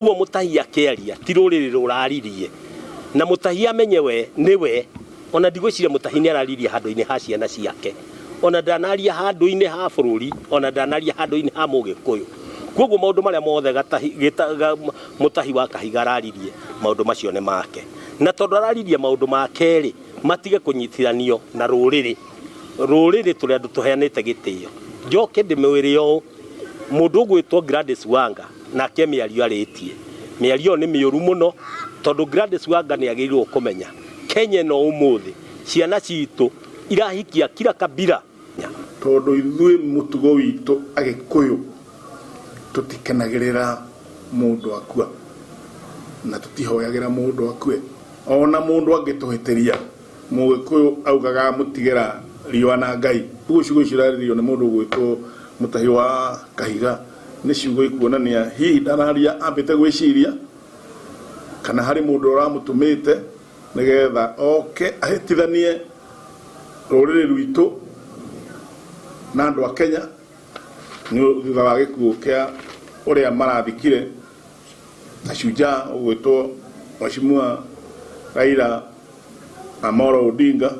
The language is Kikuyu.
Koguo Mũtahi akĩaria ti rũrĩrĩ rũraririe, na Mũtahi amenye we nĩwe, ona ndigwĩciria Mũtahi nĩ araririe handũ-inĩ ha ciana ciake, ona ndanaria handũ-inĩ ha bũrũri, ona ndanaria handũ-inĩ ha Mũgĩkũyũ. Koguo maũndũ marĩa mothe Gatahi, gĩta, ga, Mũtahi wa Kahiga araririe, maũndũ macio nĩ make. Na tondũ araririe maũndũ make-rĩ, matige kũnyitithanio na rũrĩrĩ. Rũrĩrĩ tũrĩ andũ tũheanĩte gĩtĩo. Njoke ndĩmwĩre ũũ, mũndũ ũgwĩtwo Gladys Wanga, nake mĩario arĩtie. Mĩario ĩyo nĩ mĩũru mũno, tondũ Gladys Wanga nĩ agĩrĩirwo kũmenya Kenya ĩno ũmũthĩ ciana citũ irahikia kila kabila. Tondũ ithuĩ mũtugo witũ Agĩkũyũ tũtikenagĩrĩra mũndũ akua na tũtihoyagĩra mũndũ akue. Ona mũndũ angĩtũhĩtĩria, Mũgĩkũyũ augaga mũtigĩra riũa na Ngai. Ũguo ciugo icio irarĩrio nĩ mũndũ ũgwĩtwo Mũtahi wa Kahiga nĩ ciugo ikuonania hihi ndararia ambĩte gwĩciria kana harĩ mũndũ ũramũtũmĩte nĩgetha oke ahĩtithanie rũrĩrĩ rwitũ na andũ a Kenya nĩ thutha wa gĩkuũ kĩa ũrĩa marathikire na shujaa ũgwĩtwo Mheshimiwa Raila Amolo Odinga.